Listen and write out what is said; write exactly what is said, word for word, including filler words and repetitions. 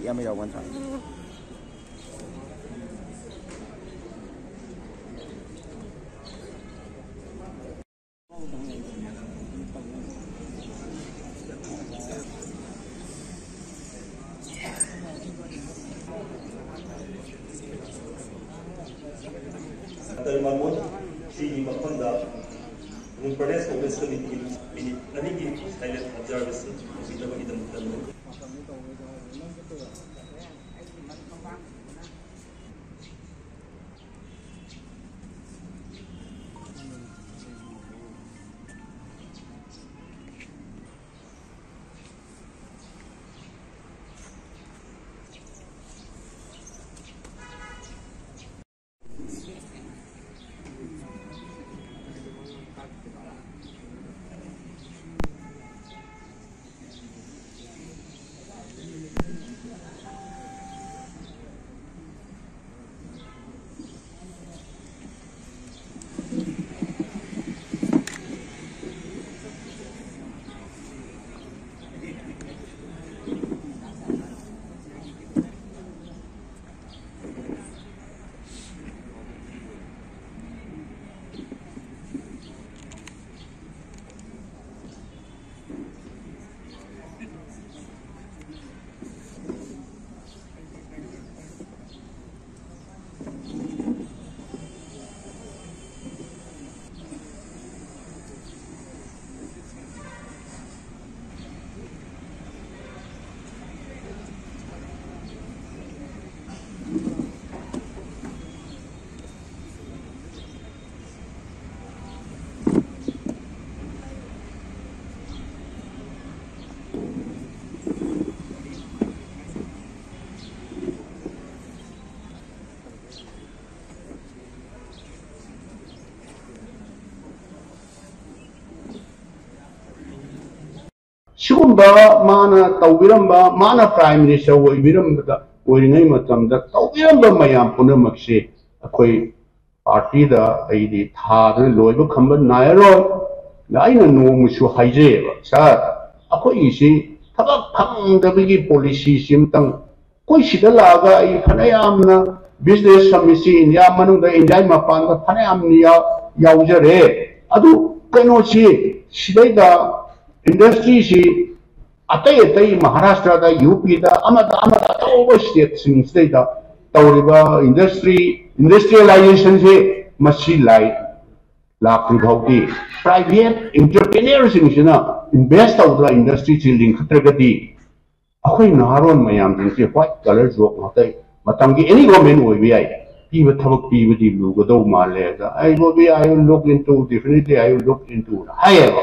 ꯌꯥꯝ ꯌꯥꯎꯕ ꯅꯠꯇ꯭ꯔꯥ? ꯁꯤꯒꯤ ꯃꯐꯝꯗ Pradesh Congress Committee ꯃꯤꯅꯤꯠ ꯑꯅꯤꯒꯤ silent observation ꯇꯧꯕꯤꯅꯕꯒꯤꯗꯃꯛꯇ ꯁꯤꯒꯨꯝꯕ ꯃꯥꯅ ꯇꯧꯕꯤꯔꯝꯕ, ꯃꯥꯅ Prime Minister ꯑꯣꯏꯕꯤꯔꯝꯕꯗ, ꯑꯣꯏꯔꯤꯉꯩ ꯃꯇꯝꯗ ꯇꯧꯕꯤꯔꯝꯕ ꯃꯌꯥꯝ ꯄꯨꯝꯅꯃꯛꯁꯦ ꯑꯩꯈꯣꯏ party ꯗ ꯑꯩꯗꯤ ꯊꯥꯗꯅ ꯂꯣꯏꯕ ꯈꯝꯕ ꯅꯥꯏꯔꯔꯣꯏ꯫ ꯑꯗ ꯑꯩꯅ ꯅꯣꯡꯃꯁꯨ ꯍꯥꯏꯖꯩꯌꯦꯕ, "Sir, ꯑꯩꯈꯣꯏꯒꯤꯁꯤ ꯊꯕꯛ ꯐꯪꯗꯕꯒꯤ policy ꯁꯤ ꯑꯃꯇꯪ, ꯑꯩꯈꯣꯏ ꯁꯤꯗ ꯂꯥꯛꯑꯒ ꯑꯩ ꯐꯅꯌꯥꯝꯅ business summit ꯁꯤ India ꯃꯅꯨꯡꯗ, India ꯒꯤ ꯃꯄꯥꯟꯗ ꯐꯅꯌꯥꯝꯅ ꯌꯥ-, ꯌꯥꯎꯖꯔꯦ꯫ ꯑꯗꯨ ꯀꯩꯅꯣꯁꯤ, ꯁꯤꯗꯩꯗ industry ꯁꯤ ꯑꯇꯩ ꯑꯇꯩ Maharashtra ꯗ, U P ꯗ, ꯑꯃꯗ ꯑꯃꯗ ꯑꯆꯧꯕ state ꯁꯤꯡꯁꯤꯗꯩꯗ ꯇꯧꯔꯤꯕ industry, industrialization ꯁꯦ ꯃꯁꯤ ꯂꯥꯏ ꯂꯥꯛꯇ꯭ꯔꯤ ꯐꯥꯎꯗꯤ private entrepreneur ꯁꯤꯡꯁꯤꯅ invest ꯇꯧꯗꯅ industry ꯁꯤ ꯂꯤꯡꯈꯠꯇ꯭ꯔꯒꯗꯤ ꯑꯩꯈꯣꯏ ꯅꯍꯥꯔꯣꯟ ꯃꯌꯥꯝꯁꯤꯡꯁꯦ white collar job ꯉꯥꯛꯇ, ꯃꯇꯝꯒꯤ any government ꯑꯣꯏꯕ ꯌꯥꯏ, ꯄꯤꯕ ꯊꯕꯛ ꯄꯤꯕꯗꯤ ꯂꯨꯒꯗꯧ ꯃꯥꯜꯂꯦ꯫ ꯑꯗ I will be, I will look into, definitely I will look into ꯅ ꯍꯥꯏꯌꯦꯕ꯫